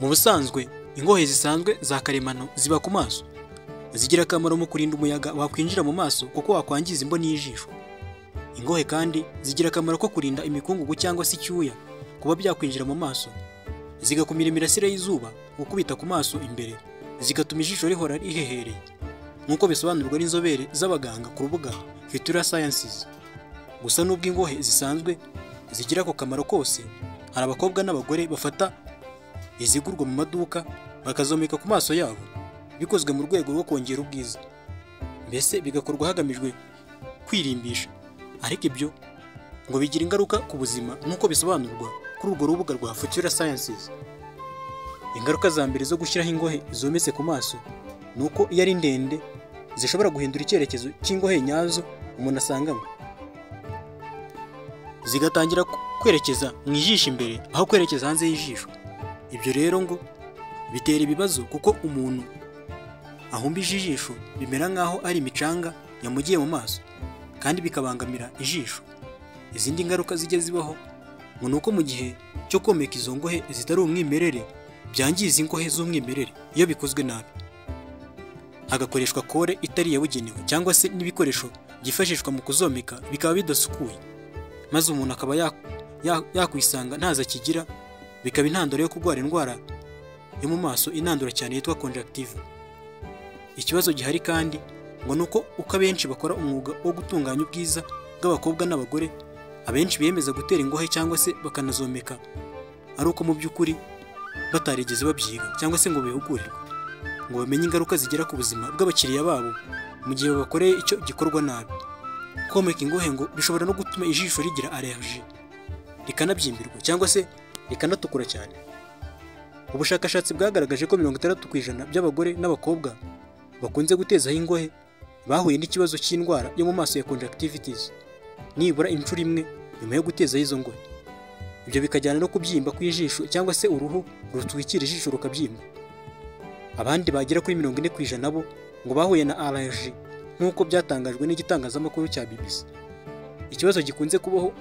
Mu busanzwe ingohe zisanzwe za karemano ziba ku maso, zigira akamaro mu kurinda umuyaga wakwinjira mu maso kuko wakwangiza imboni y'ijisho. Ingohe kandi zigira akamaro ko kurinda imikungugu cyangwa se icyuya kuba byakwinjira mu maso, zigakumira imirasire y'izuba gukubita ku maso imbere, zigatuma ijisho rihora rihehereye, nk'uko bisobanurwa n'inzobere z'abaganga ku rubuga Futura Sciences. Gusa n'ubwo ingohe zisanzwe zigira ako kamaro kose, hari abakobwa n'abagore bafata izigurwa mu maduka bakazomeka ku maso yabo, bikozwe mu rwego rwo kongera ubwiza, mbese bigakorwa hagamijwe kwirimbisha. Ariko ibyo ngo bigira ingaruka ku buzima nk'uko bisobanurwa kuri urwo rubuga rwa Futura Sciences. Ingaruka za mbere zo gushyiraho ingohe zometse ku maso ni uko iyo ari ndende zishobora guhindura icyerekezo cy'ingohe nyazo umuntu asanganywe, zigatangira kwerekeza mu ijisho imbere aho kwerekeza hanze y'ijisho. Ibyo rero ngo bitera ibibazo kuko umuntu ahumbije ijisho bimera nk'aho ari imicanga yamugiye mu maso, kandi bikabangamira ijisho. Izindi ngaruka zijya zibaho ngo ni uko mu gihe cyo komeka izo ngohe zitari umwimerere byangiza ingohe z'umwimerere iyo bikozwe nabi, hagakoreshwa kore itari iyabugenewe cyangwa se n'ibikoresho byifashishwa mu kuzomeka bikaba bidasukuye, maze umuntu akaba yakwisanga ntazo akigira, bikaba intandaro yo kurwara indwara yo mu maso inandura cyane yitwa conjunctiva. Ikibazo gihari kandi ngo ni uko uko abenshi bakora umwuga wo gutunganya ubwiza bw'abakobwa n'abagore, abenshi biyemeza gutera ingohe cyangwa se bakanazomeka ari uko mu by'ukuri batarigeze babyiga cyangwa se ngo bihugurirwe, ngo bamenye ingaruka zigera ku buzima bw'abakiriya babo mu gihe babakoreye icyo gikorwa nabi. Komeka ingohe ngo bishobora no gutuma ijisho rigira allergie, rikanabyimbirwa cyangwa se rikanatukura cyane. Ubushakashatsi bwagaragaje ko 60% by'abagore n'abakobwa bakunze gutezaho ingohe bahuye n'ikibazo cy'indwara yo mu maso ya conjunctivitis nibura inshuro imwe nyuma yo gutezaho izo ngohe. Ibyo bikajyana no kubyimba kw'ijisho cyangwa se uruhu rutwikira ijisho rukabyimba. Abandi bagera kuri 40% bo ngo bahuye na allergie nk'uko byatangajwe n'igitangazamakuru cya BBC. Ikibazo gikunze kubaho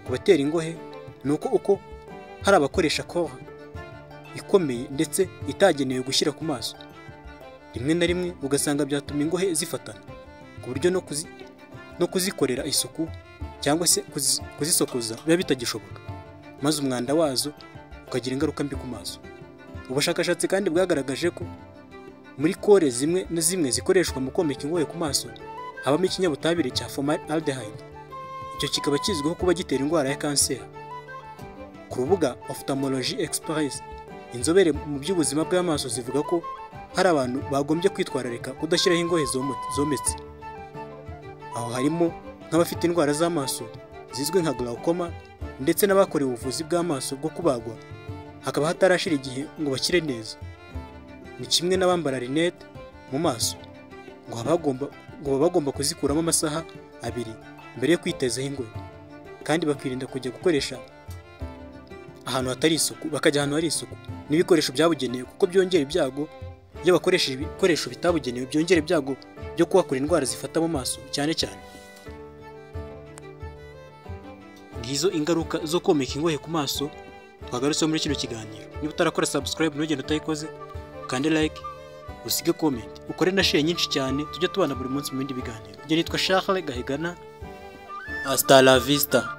ku batera ingohe ni uko uko hari abakoresha kore ikomeye ndetse itagenewe gushyira ku maso, rimwe na rimwe ugasanga byatuma ingohe zifatana ku buryo no kuzikorera isuku cyangwa se kuzisokoza biba bitagishoboka, maze umwanda wazo ukagira ingaruka mbi ku maso. Ubushakashatsi kandi bwagaragaje ko muri kore zimwe na zimwe zikoreshwa mu komeka ingohe ku maso habamo ikinyabutabire cya formaldehyde, icyo kikaba kizwiho kuba gitera indwara ya kanseri. Ku rubuga Ophthalmology Express, inzobere mu by'ubuzima bw'amaso zivuga ko hari abantu bagombye kwitwararika kudashyiraho ingohe zometse. Aho harimo nk'abafite indwara z'amaso zizwi nka glaucoma ndetse n'abakorewe ubuvuzi bw'amaso bwo kubagwa hakaba hatarashira igihe ngo bakire neza. Ni kimwe n'abambara rinete mu maso ngo baba bagomba kuzikuramo amasaha 2 mbere yo kwitezaho ingohe, kandi bakirinda kujya gukoresha ahantu hatari isuku, bakajya ahantu hari isuku n'ibikoresho byabugenewe kuko byongera ibyago. Iyo bakoresheje ibikoresho bitabugenewe byongera ibyago byo kuhakura indwara zifata mu maso cyane cyane. Ngizo ingaruka zo komeka ingohe ku maso twagarutseho muri kino kiganiro. Niba utarakora subscribe ntugende utayikoze, ukande like, usige comment, ukore na share nyinshi cyane, tujye tubana buri munsi mu bindi biganiro. Njye nitwa Charles Gahigana, hasta la vista.